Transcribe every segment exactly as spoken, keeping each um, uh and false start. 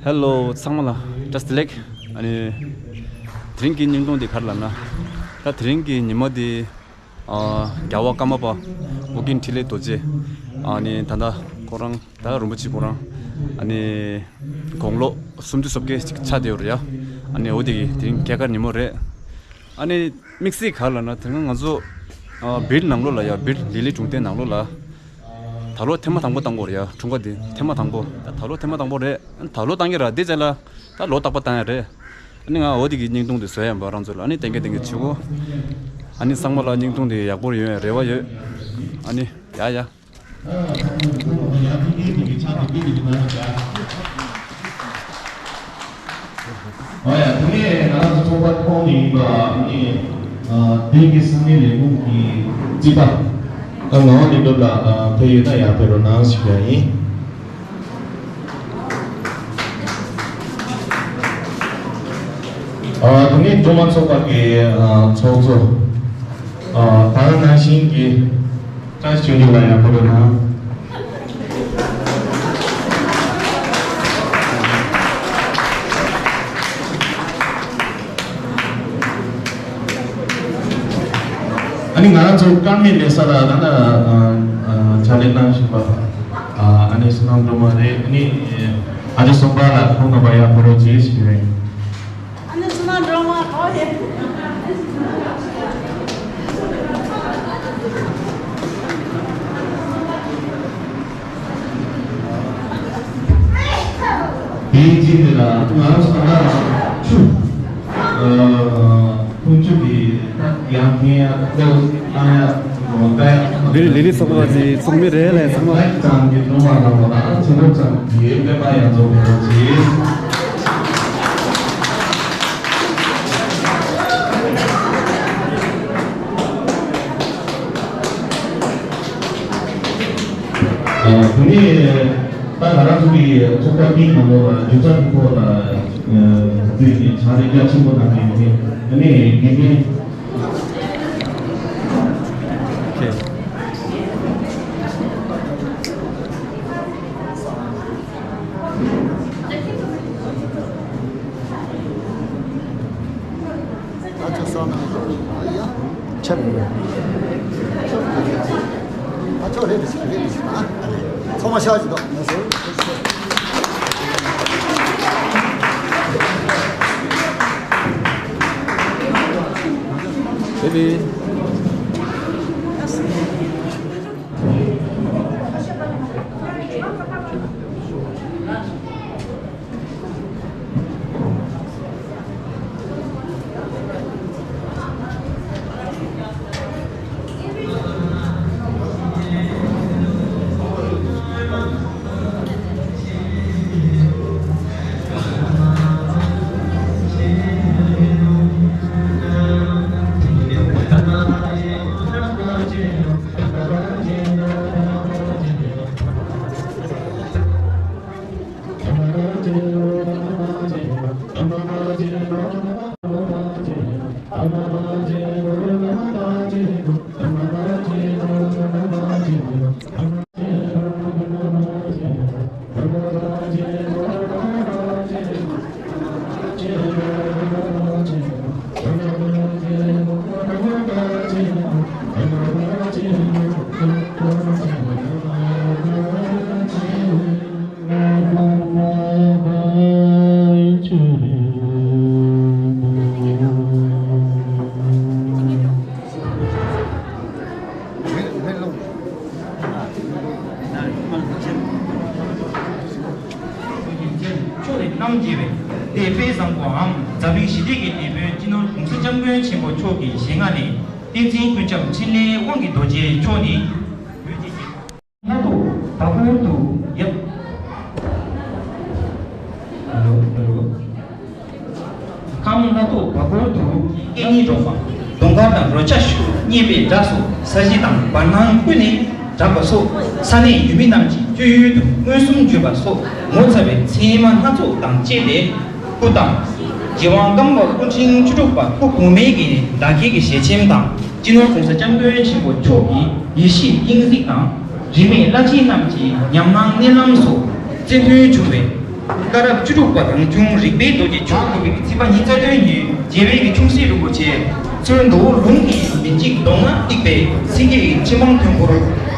ཧེ་ལོ། ཚང་མ་ལ་བཀྲ་ཤིས་བདེ་ལེགས། ཨ་ནི་དེ་རིང་གི་བརྙན་ཐུང་འདི་ག་རེ་ལབ་ན། ད་དེ་རིང་གི་ཉི་མ་འདི། ཨ། རྒྱལ་བ་ཀརྨ་པ་ཨོ་རྒྱན་འཕྲིན་ལས་རྡོ་རྗེ། ཨ་ནི་ད་ལྟ་ཁོ་རང་ད་རིན་པོ་ཆེ་ཁོ་རང་ཨ་ནི་དགུང་ལོ་སུམ་ཅུ་སོ་བརྒྱད་ཅིག་ཆགས་བསྡད་ཡོད་རེད་ཡ། ཨ་ནི་འོ་དེ་གི་དེ་རིང་རྒྱལ་དཀར་ཉིན་མོ་རེད། ཨ་ནི་དམིགས་བསལ་ག་རེ་ལབ་ན། དེ་སྔ་ང་ཚོ་ཨ་སྦིར་ནང་ལོགས་ལ་ཡ། སྦིར་ལི་ལི་སྒྲུང་ལྡེབས་ནང་ལོགས་ལ་ད་ལོ་ཐེངས་མ་དང་པོ་བཏང་གི་ཡོད་རེད་ཡ། འཁྲུངས་སྐར་འདི་ཐེངས་མ་དང་པོ། ད་ད་ལོ་ཐེངས་མ་དང་པོ་རེད། ད་ལོ་བཏང་གི་ར། དེ་རྗེས་ལ་ད་ལོ་རྟག་པར་བཏང་ཡ་རེད། ཨ་ནི་ང་འོ་དེ་གི་བརྙན་ཐུང་དེ་བཟོ་ཡ་ཡིན་པ། རང་ཚོ་ལ་ཨ་ནི་བསྟན་རྒྱས་བསྟན་རྒྱས་བྱེད་དགོས། ཨ་ནི་ཚང་མ་ལ་བརྙན་ཐུང་དེ་ཡག་པོ་ཡོང་ཡ་རེ་བ་ཡོད། ཨ་ནི་ཡ་ཡ། ཨོ་ཡ། དེ་ནས་ང་རང་ཚོ་ཚོགས་པ་ཁོངས་ནས་ཡིན་པ། ཨ་ནི་ཨ་བོད་ཀྱི་ས་གནས་ལས་ཁུངས་ཀྱི་རྩིས་པ། ཨ། ངག་དབང་ལྷུན་གྲུབ་ལགས། ཨ། ཕེབས་ཡོད་ན་ཡར་ཕེབས་རོགས་གནང་ཞུ་ཡ་ཡིན། ཨ། དེ་ནས་སྒྲོལ་མ་ཚོགས་པ་གི་ཨ་ཚོགས་གཙོ། ཨ། ད་ག་ནང་བཞིན་གྱི་བཀྲ་ཤིས་ཆོས་འཛོམས་ལགས་ཡར་ཕེབས་རོགས་གནང་། ཨ་ནི་ང་རང་ཚོ་ཀརྨའི་ལས་ས་ལ་ད་ལྟ་ཨ་ཨ་ཕྱག་ལས་གནང་བཞིན་པ། ཨ་ཨ་ནེ་བསོད་ནམས་སྒྲོལ་མ་རེད། ཨ་ནི་ཨ་ཅེ་སོམ་པ་ལགས། ཁོང་རྣམ་པ་ཡར་ཕེབས་རོགས་བྱེད་ཞུ་རེད། ཨ་ནེ་བསོད་ནམས་སྒྲོལ་མ་ཁོ་རེད། དེའི་རྗེས་དེ་ལ་ང་རང་ཚོ་ད་ལྟ་ཆུ། ཨ། ཁུངས་ཆུ་གི་ཡང་ཐེངས་ཡང་བློ་བཏང་ཡ་ངོ་ལྟ་ཡ། འདིར་ལི་ལི་ཚོགས་པ་གི་ཚོགས་མི་རེ་ལས་ཚང་མ། ལྷག་ཙམ་གྱི་སློབ་མ་རྣམས་ལ་ཆེ་སློབ་ཙམ་གྱི་སྤེན་པ་ཡང་རྫོགས་པའི་རོགས་གྱིས། ཨ། དེ་ནས་ད་ང་རང་ཚོ་གི་ཚོགས་པ་འདིའི་ནང་ལོགས་ལ་རྒྱུ་རྩ་འདི་ཐོག་ལ་བརྩིས་ནས་ཕྱག་ལས་རྒྱ་ཆེན་པོ་གནང་མཁན་ཡིན། དེ་ནས་དགེ་རྒན། ཆབ་ཡོད། ཨ་ཅོ་རེད་རེད་རེད་རེད། ཨ་ཚང་མ་ཤག་ཅིག་འདུག་ན་ཟེར། རེད་རེད། མཆོག་ནས་གནང་རྒྱས་པའི་དེ་དཔལ་བཟང་པོའམ་འཛམ་གླིང་ཞི་བདེ་གི་དེད་དཔོན་སྤྱི་ནོར་༸གོང་ས་༸སྐྱབས་མགོན་ཆེན་པོ་མཆོག་གི་ཞལ་སྔ་ནས་བསྟན་འཛིན་ཀུན་ཁྱབ་འཕྲིན་ལས་དབང་གི་རྡོ་རྗེ་མཆོག་ནི། ལྷ་ཐོག་བར་སྐོར་དུ་ཡབ། ཨ་ལོ་ཨ་ལོ། ཁམས་ལྷ་ཐོག་བར་སྐོར་དུ་སྐད་སྙན་སྒྲོག་པ། གདོང་དཀར་དང་རོལ་ཆ་ཞུ་སྙན་པའི་སྒྲ་སོགས་ས་གཞི་དང་བར་སྣང་ཀུན་ནས་གྲགས་པ་སོགས་ས་གནས་ཡུལ་མི་རྣམས་ཀྱི་སྤྱོད་ཡུལ་དུ་མངོན་སུམ་བརྗོད་པ་སོགས་ངོ་མཚར་བའི་མཚན་མ་སྣ་ཚོགས་དང་བཅས་ཏེ། སྐུ་བལྟམས། རྗེ་དབང་ཀརྨ་པ་སྐུ་ཕྲེང་བཅུ་དྲུག་པ་སྐུ་གོང་མའི་གི་བདག་བསྐྱེད་ཀྱི་ཞལ་ཆེམས་དང་། སྤྱི་ནོར་༸གོང་ས་༸སྐྱབས་མགོན་ཆེན་པོ་མཆོག་གི་ཡེ་ཤེས་དབྱིངས་གཟིགས་དང་། རིས་མེད་བླ་ཆེན་རྣམས་ཀྱི་ཉམས་སྣང་མནལ་ལམ་སོགས་རྩལ་འདོན་བྱུང་བའི་ བཀའ་རབ་བཅུ་དྲུག་པ་རང་བྱུང་རིག་པའི་རྡོ་རྗེ་ཆོས་སྐུ་པའི་ཚེས་པ་ཉི་ཤུ་རྩ་བདུན་ཉིན་རྒྱལ་བའི་གི་ཆུང་སྲིད་རིན་པོ་ཆེ་མཚོན་མདོ་ལུང་གི་མི་འཇིགས་མདོ་སྔགས་གཏིགས་པའི་སེང་གེ་ཡི་ཕྱི་མང་མཐོན་པོར་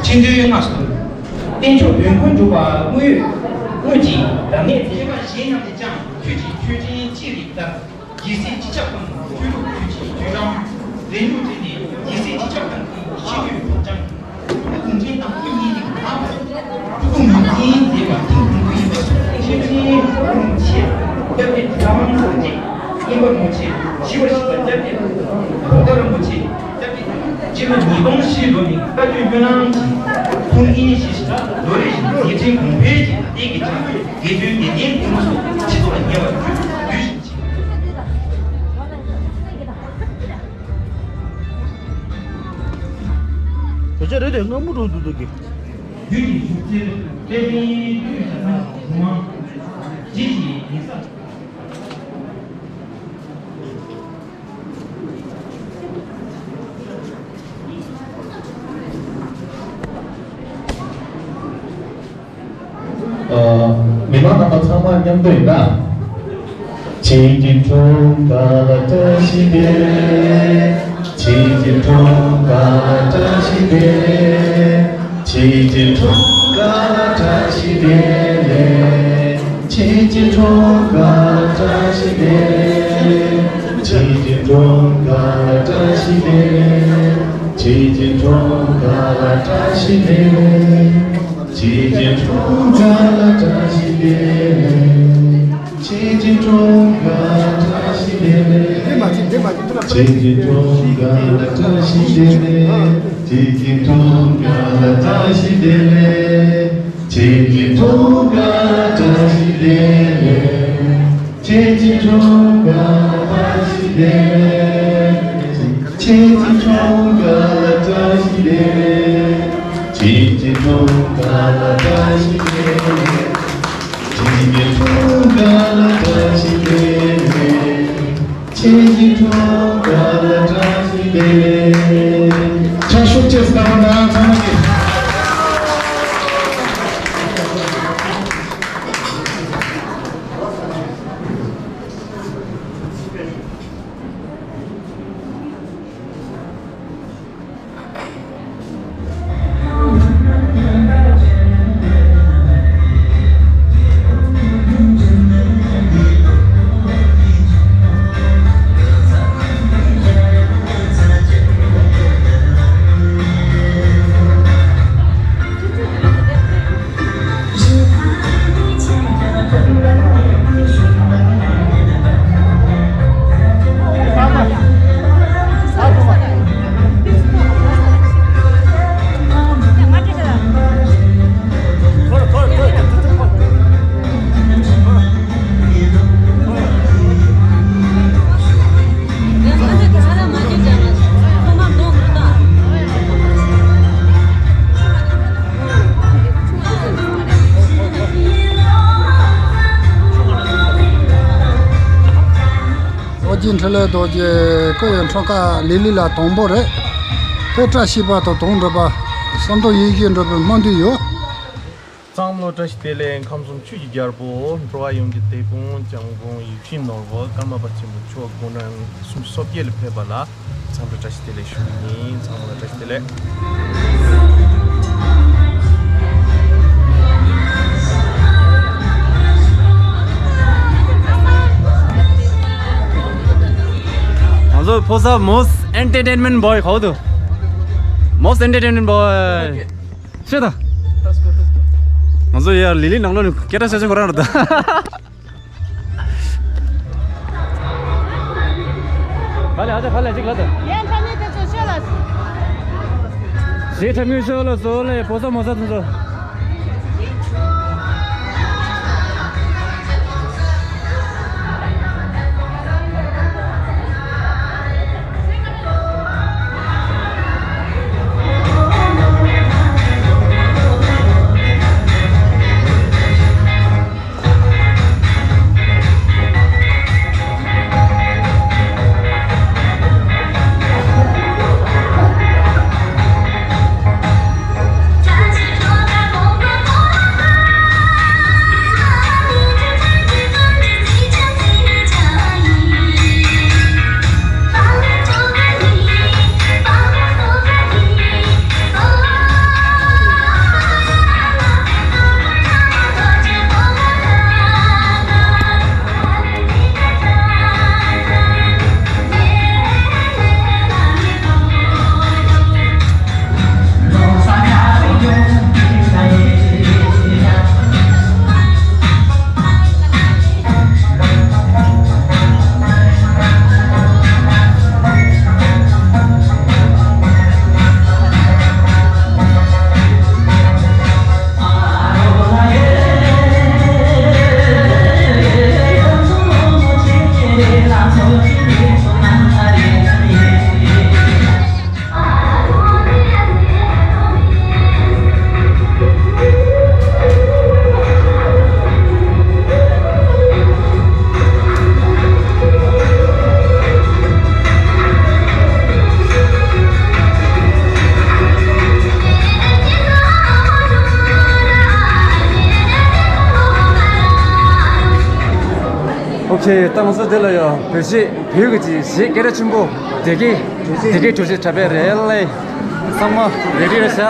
ཕྱི་འདུལ་སྔགས་སུ་བསྟན་མཆོག་བོན་སྐུ་འགྲུབ་པ་དངོས་དངོས་ཀྱི་བདག་ཉིད་ཚེ་དཔག་གཞན་རྣམས་ཀྱིས་ཀྱང་ཆོས་ཀྱི་མཆོད་སྤྲིན་ཅི་རིགས་ལྟར། རྒྱལ་སྲས་སྤྱི་ཁྱབ་དང་ཆོས་ལུགས་རྒྱུད་ཀྱི་རྒྱུད་རང་རེ་ཉུང་དྲིལ་ནས་རྒྱལ་སྲས་སྤྱི་ཁྱབ་དང་གི་ཤེས་རྒྱུད་ཕོ་བྲང་། སྤྲུལ་སྐུ་གུང་ཁྲན་ཏང་སྐུ་གཉིས་ཀྱི་ནང་སྤྲུལ་སྐུ་ངོས་འཛིན་མཛད་པ་ཐེངས་དང་པོ་ཡིན་པ་སོགས་ཆོས་ཅན་ཀུན་ཆེ་སྐྱབས་རྗེ་གྲུབ་དབང་སངས་རྒྱས་དབེན་པ་རིན་པོ་ཆེ་ཞི་བར་གཤེགས་པ་སྐྱབས་རྗེ་རྫོགས་པ་རིན་པོ་ཆེ་སྐྱབས་རྗེ་སྤྱི་ལོ་ཉིས་སྟོང་བཞི་ལོ་ནས་བཀའ་བརྒྱུད་སྨོན་ལམ་གྱི་ཐུགས་འགན་བཞེས་ཤིང་ལོ་རེ་བཞིན་དགེ་ཕྲན་གོང་འཕེལ་གྱི་ལག་རྟེན་གྱི་ཆ་དགེ་ཐོན་དགེ་ལྡན་ཕོ་མོ་སོགས་སྤྱི་ཚོགས་ལ་ཉེ་བར་བརྒྱུད་བསྡུས་ཤིང་། བོད་ཆས་རེད་དེ་སྔ་མོ་འགྲོ་འདུག་འདུག་གི། བདུད་ཀྱི་བཞུགས་ཚེ་དཔལ་ལྡན་བདུད་ཀྱི་ཞལ་ཐང་གི་གོང་མ་ཇི་ཞིག་ཡིན་ས། མི་མང་རྣམ་པ་ཚང་མ་མཉམ་དུ་ཡིན་ན། ཆོས་ཀྱི་འཁྲུངས་སྐར་ལ་བཀྲ་ཤིས་བདེ་ལེགས། ཆོས་ཀྱི་འཁྲུངས་སྐར་ལ་བཀྲ་ཤིས་བདེ་ལེགས། ཆོས་ཀྱི་འཁྲུངས་སྐར་ལ་བཀྲ་ཤིས་བདེ་ལེགས། ཆོས་ཀྱི་འཁྲུངས་སྐར་ལ་བཀྲ་ཤིས་བདེ་ལེགས། ཆོས་ཀྱི་འཁྲུངས་སྐར་ལ་བཀྲ་ཤིས་བདེ་ལེགས། ཆོས་ཀྱི་འཁྲུངས་སྐར་ལ་བཀྲ་ཤིས་བདེ་ལེགས། ཆོས་ཀྱི་འཁྲུངས་སྐར་ལ་བཀྲ་ཤིས་བདེ་ལེགས། ཆོས་ཀྱི་འཁྲུངས་སྐར་ལ་བཀྲ་ཤིས་བདེ་ལེགས། ཆོས་ཀྱི་འཁྲུངས་སྐར་ལ་བཀྲ་ཤིས་བདེ་ལེགས། ཆོས་ཀྱི་འཁྲུངས་སྐར་ལ་བཀྲ་ཤིས་བདེ་ལེགས། ཆོས་ཀྱི་འཁྲུངས་སྐར་ལ་བཀྲ་ཤིས་བདེ་ལེགས། ཆོས་ཀྱི་འཁྲུངས་སྐར་ལ་བཀྲ་ཤིས་བདེ་ལེགས། ཆོས་ཀྱི་འཁྲུངས་སྐར་ལ་བཀྲ་ཤིས་བདེ་ལེགས། ཆོས་ཀྱི་འཁྲུངས་སྐར་ལ་བཀྲ་ཤིས་བདེ་ལེགས། ཆོས་ཀྱི་འཁྲུངས་སྐར་ལ་བཀྲ་ཤིས་བདེ་ལེགས། ཆོས་ཀྱི་འཁྲུངས་སྐར་ལ་བཀྲ་ཤིས་བདེ་ལེགས། ཕྱག་ཤུགས་ཆེ་ཙམ་གནང་རོགས་གནང་ཚང་མ་གིས། ཨོ་རྒྱན་འཕྲིན་ལས་རྡོ་རྗེ་སྐུ་ཡི་འཁྲུངས་སྐར་ལི་ལི་ལ་དང་པོ་རེད། ཁོས་བཀྲ་ཤིས་པ་དང་དོན་འགྲུབ་པ། བསམ་དོན་ཡིད་བཞིན་འགྲུབ་པའི་སྨོན་འདུན་ཡོད། བསམ་བློ་བཀྲ་ཤིས་བདེ་ལེགས། ཁམས་གསུམ་ཆོས་ཀྱི་རྒྱལ་པོ། འགྲོ་བ་ཡོངས་ཀྱི་དེད་དཔོན་སྐྱབས་མགོན་ཡིད་བཞིན་ནོར་བུ་ཀརྨ་པ་ཆེན་པོ་མཆོག་དགུང་གྲངས་སུམ་ཅུ་སོ་བརྒྱད་ལ་ཕེབས་པ་ལ་འཚམས་འདྲི་བཀྲ་ཤིས་བདེ་ལེགས་ཞུ་གི་ཡིན། ཚང་མ་ལ་བཀྲ་ཤིས་བདེ་ལེགས། ང་ཚོ་ཕོ་གསར་most entertainment boy ག་པར་འདུག most entertainment boy། ཤོད་དང་། ང་ཚོ་ཡར་ལི་ལི་ནང་ལོགས་ནས་སྐད་གྲགས་ཆེ་ཆེ་ཁོ་རང་རེད་ད། ག་ལེ་ཨ་ཅག་ག་ལེ་ཅིག་ལ་ད། ཡན་ཁྲ་མི་དེ་ཚོ་ཤོད་ལ། ཞེ་ཁྲ་མི་ཤོད་ལ་སོ་ལེ་ཕོ་གསར་མོ་གསར་དེ་ཚོ། ཁྱེད་ད་ང་ཚོ་འདི་ལ་ཡོད། བོད་གཞས། བོད་ཀྱི་གཞས་སྐད་གྲགས་ཆེན་པོ་སྡེ་དགེ། སྡེ་དགེ་གྲོགས་མཆེད་གྲྭ་པའི་རེད་ལེ། ཚང་མ་རེ་ཌི་རེད་ཤག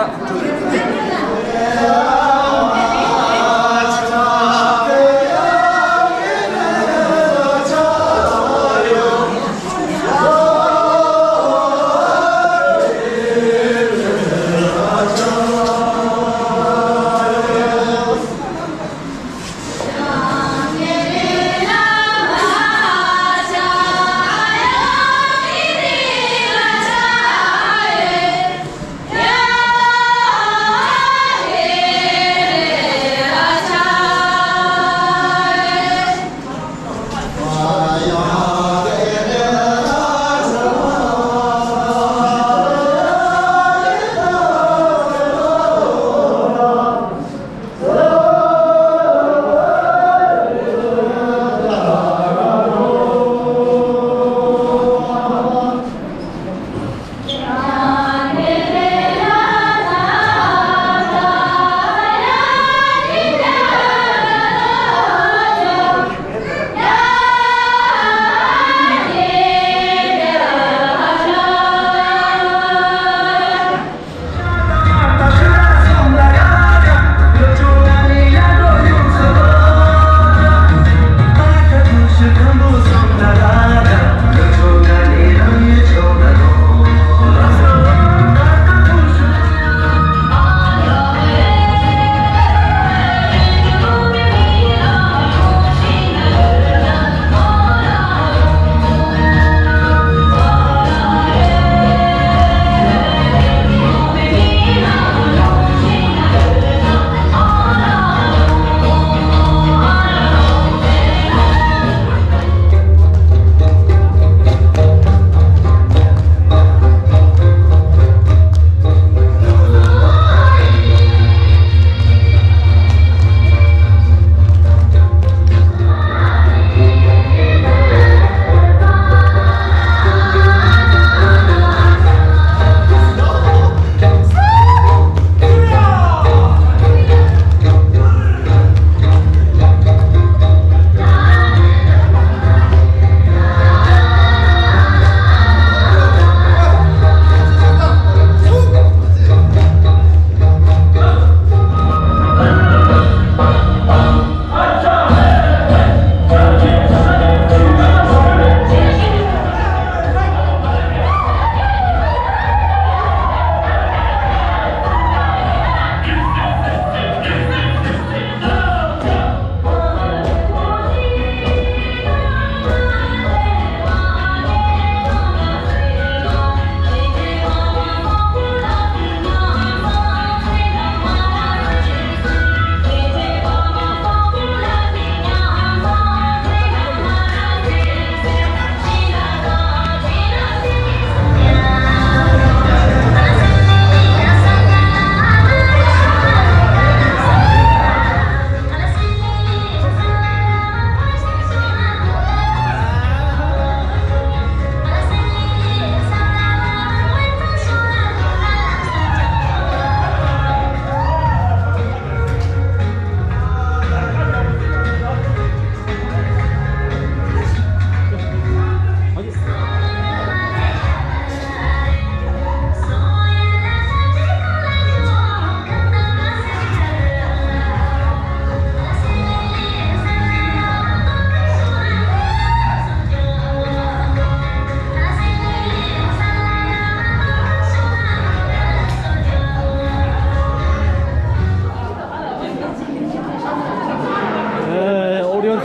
Uh, audience.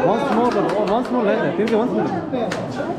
Once more, once more, like that. Once more.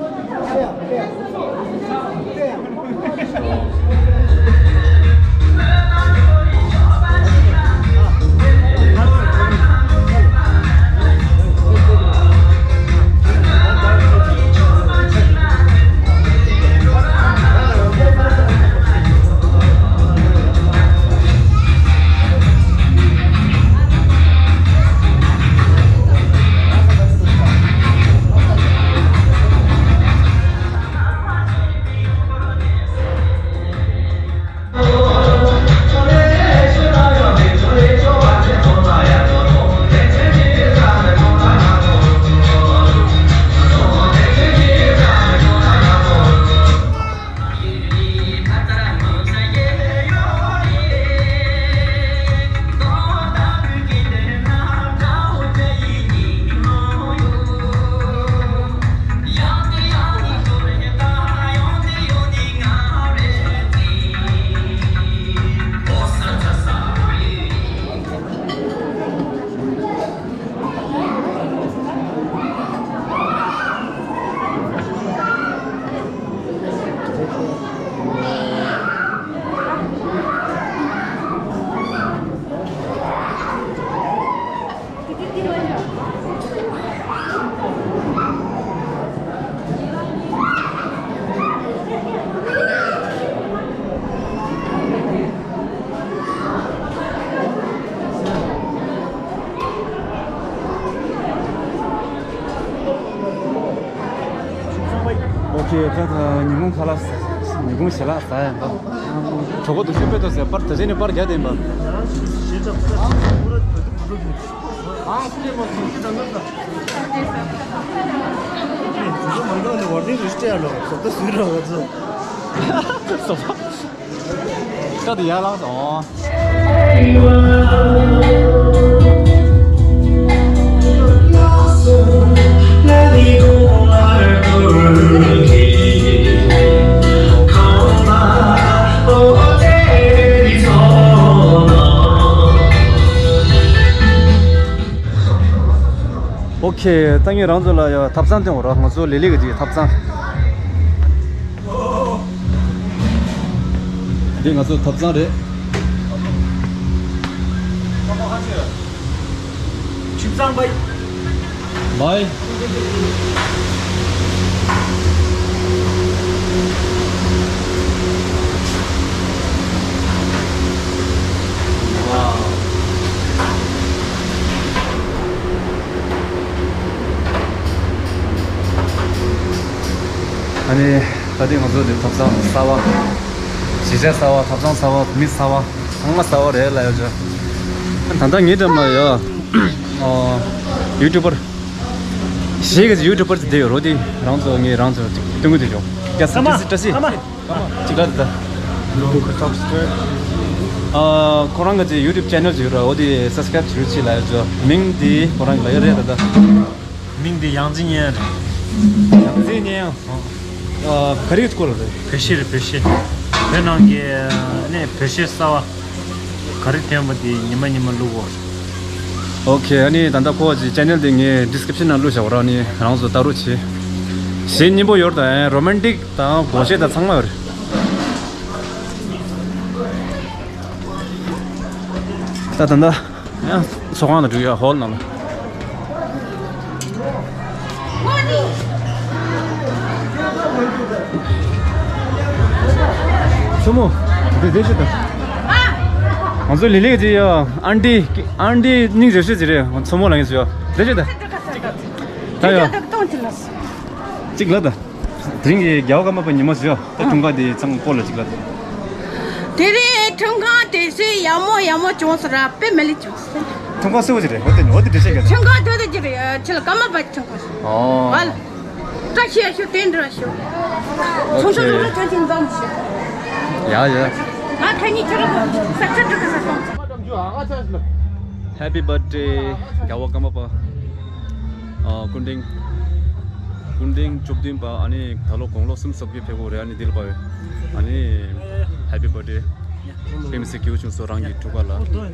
ཁྱེད་ད་ད་ཉིན་གུང་ཁ་ལག་ཉིན་གུང་ཞལ་ལག་ཟ་ཡ་འདུག་གྲོད་ཁོག་ཏུ་ཤུགས་དཔེ་ཏོག་ཟེར་པར་ད་ཆེན་ནས་པར་རྒྱག་བསྡད་པ། ཨོ་ཁེ། ད་ངས་རང་ཚོ་ལ་ཡ་ཐབ་ཚང་སྟོན་འོ་ར། ང་ཚོ་ལི་ལི་གི་ཅིག་ཐབ་ཚང་། འདི་ང་ཚོ་ཐབ་ཚང་རེད། ཁྱིམ་ཚང་བའི། བའི། ཨ་ནི་ད་ལྟའི་ང་ཚོ་འདི་ཐབ་ཚང་གསར་བ། གཞིས་ཆགས་གསར་བ། ཐབ་ཚང་གསར་བ། མི་གསར་བ། ཚང་མ་གསར་བ་རེད་ལ་ཡོད་ཅོ། ད་ལྟ་ངའི་འགྲམ་ལ་ཡ། ཨོ། ཡུ་ཊུ་པར། གཞིས་ཀྱི་ཡུ་ཊུ་པར་དེ་ཡོད་རོ། དེ་རང་ཚོ་ངས་རང་ཚོ་ཅིག་སྟོན་གི་འདུག་ཅོ། ཀྱ་སི་ཀྲ་སི་ཀྲ་སི། ཅིག་ལ་ད། ཨ། ཁོ་རང་གི་ཅིག་ཡུ་ཊུབ་ཅེ་ནལ་ཅིག་ཡོད་ར། འོ་དེ་སབ་སི་ཀ་རབ་བྱེད་རོགས་བྱེད་ལ་ཡོད་ཅོ། མིང་དེ་ཁོ་རང་གི་ལ་ཡོད་རེད་ད་ད། མིང་དེ་ཡང་རྩེ་སྙན་རེད། ཡང་རྩེ་སྙན་ཡང་། ཨ། ག་རེ་སྐོར་ལ་རེད། བོད་གཞས་རེད། བོད་གཞས། བོད་ནང་གི་ནས་བོད་གཞས་གསར་བ་ག་རེ་ཐོན་པ་དེ་ཉི་མ་ཉི་མ་བླུག་གོ། ཨོ་ཁེ། ཨ་ནི་ད་ལྟ་ཁོ་ཅིག་ཅེ་ནལ་དེ་ངས་ཌི་སི་ཀི་རིབ་ཤན་ནང་བླུགས་བཞག་གོ་ར། ཨ་ནི་རང་ཚོ་ལྟ་རོགས་བྱེད། གཞས་སྙན་པོ་ཡོད་རེད་ད། རོ་མན་ཊིག་དང་སྒོར་གཞས་དང་ཚང་མ་ཡོད་རེད། ད་ད་ད་ཡང་ཚོགས་ཁང་ལ་འགྲོ་ཡ། ཧོལ་ནང་ལ། མཚོ་མོ། འདི་བདེ་ཤོད་དང་། ང་ཚོ་ལི་ལི་གི་ཡ། ཨན་ཏི། ཨན་ཏི་སྙིང་རྗེ་ཤོས་ཅིག་རེད། མཚོ་མོ་ལ་ངེས་སུ་ཡ། བདེ་ཤོད་དང་། ད་ཡ། གཅིག་ལ་ད། དེ་རིང་གི་རྒྱལ་བ་ཀརྨ་པ་ཉི་མ་ཟེར་ཡ། ད་འཁྲུངས་སྐར་དེ་ཚང་སྐོར་ལ་གཅིག་ལ་ད། དེ་རིང་འཁྲུངས་སྐར་དེ་ཚོ་ཡག་མོ་ཡག་མོ་བྱུང་སོང་ར། དཔེ་མི་ལེགས་བྱུང་སོང་། འཁྲུངས་སྐར་སུ་བ་ཅིག་རེད། འོ་དེ་ནི་འོ་དེ་འདྲ་བཤད་གི། འཁྲུངས་སྐར་དེ་དེ་ཅི་རེད། ཁྱེད་ལ་ཀརྨ་པ་འཁྲུངས་སྐར། ཨོ། བ་ལ། བཀྲ་ཤིས་ཤོག་དེ་འདྲ་ཤོག་ཚོང་ཚོང་ལ་ཁྱོད་ཀྱིས་འཛོམས་ཤོག་ཡ་ཡ། ང་ཁ་ཉིན་ཁྱོད་ར་གོ་ས་ཁྲ་འགྲོ་གི་ས་སོང་། Happy birthday རྒྱལ་བ་ཀརྨ་པ། ཨ། སྐུ་ཕྲེང་། སྐུ་ཕྲེང་བཅུ་བདུན་པ། ཨ་ནི་ད་ལོ་དགུང་ལོ་སུམ་ཅུ་སོ་བརྒྱད་ཕེབས་གོ་རེད། ཨ་ནི་འདི་ལ་བ་ཡོད། ཨ་ནི་Happy birthday དཔེ་མི་སྲིད་དགེ་བ་བྱུང་སོང་རང་གི་འཁྲུངས་སྐར་ལ།